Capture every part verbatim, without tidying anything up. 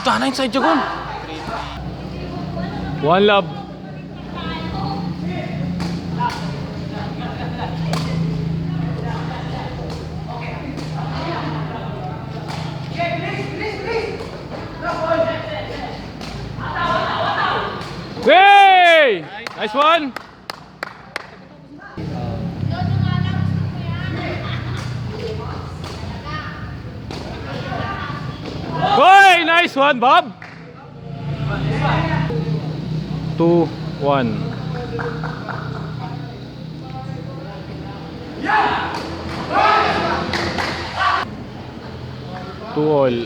Tana inside ya gun. One love. Hey! Nice one! Hoy! Nice one, Bob! Two one. Two all.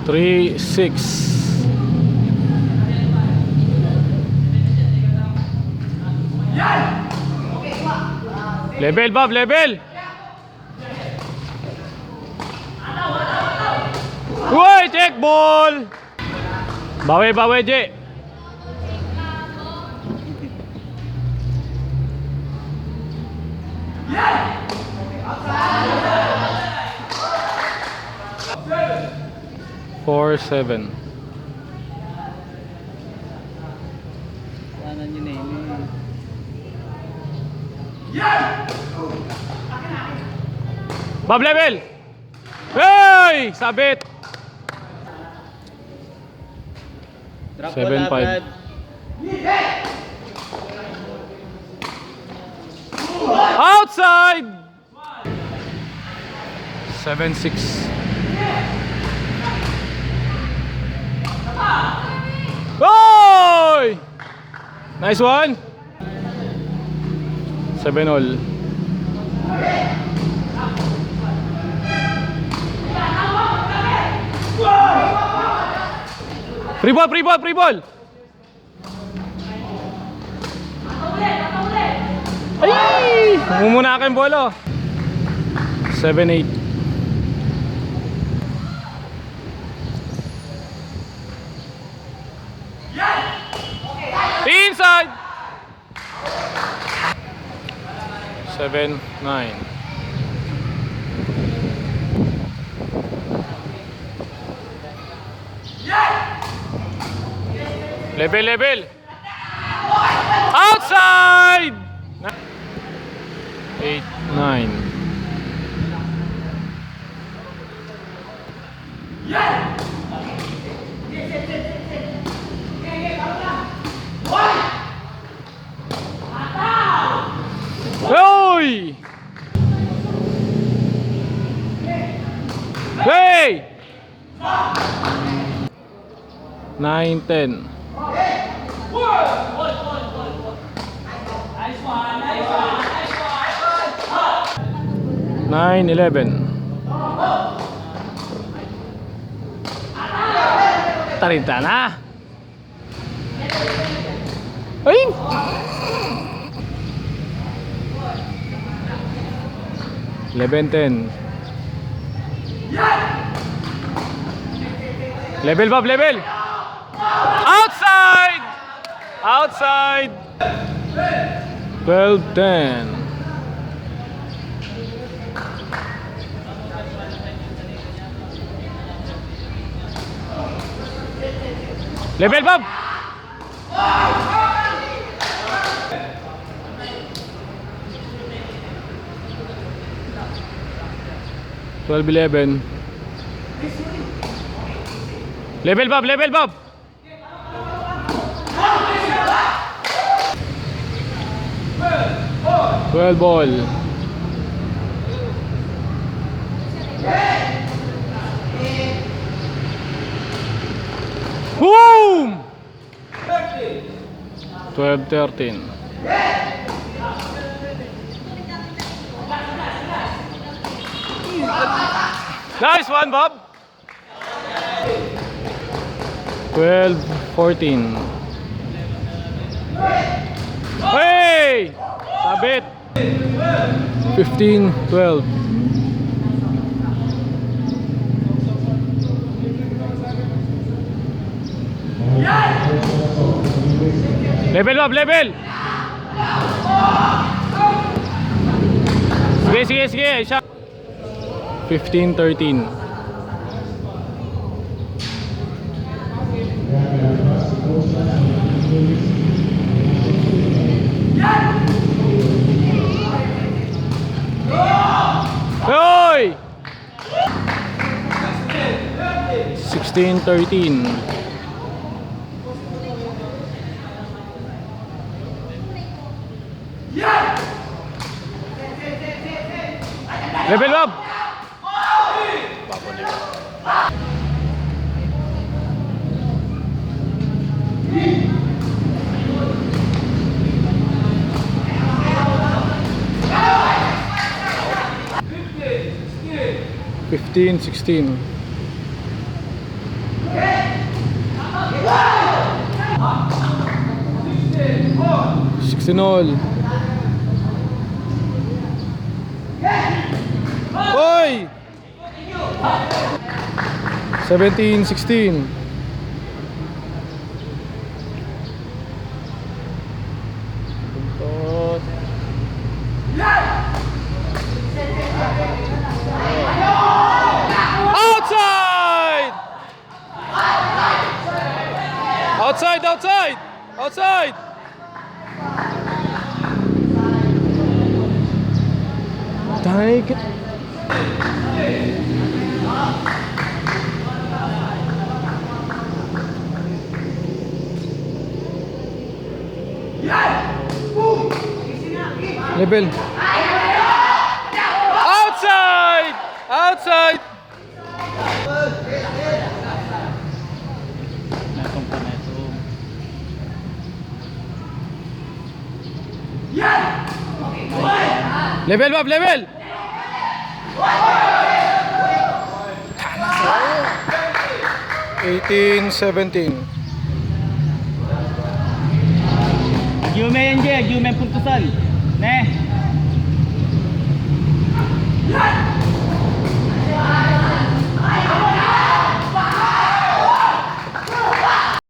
Three six. Level, Bob, level! Uy, check ball! Bawi, bawi, G. Four seven. Kanan yun eh, yun. Bob, level! Hey! Sabit! Drop ball, seven five. Brad. Outside! Seven six. Oy! Nice one. Seven all. Free ball, free ball, free ball. Ay! Mumuna kayong bola. Seven eight. Inside! Seven nine. Level, level. Outside! Eight nine. Oy! Hey! Nine ten. Nine eleven. Tarinta na. Ay! Eleven ten. Level, Bob, level! Outside! Outside! Twelve ten. Level, Bob! Twelve eleven. Level, Bob! Level, Bob! Twelve all. Boom! Twelve thirteen. Nice one, Bob. Twelve fourteen. Hey! Sabit. Fifteen twelve. Level up, level! Sige, sige, sige. Isa. Fifteen thirteen. Hoy! Sixteen thirteen. Level up! Fifteen sixteen. Sixteen all. Oy! Seventeen sixteen. Outside! Outside, outside! Outside! Dang it. Level. Outside! Outside! Level, Bob, level! Eighteen seventeen. Agyume yan, Jay. Agyume puntusan. Ne?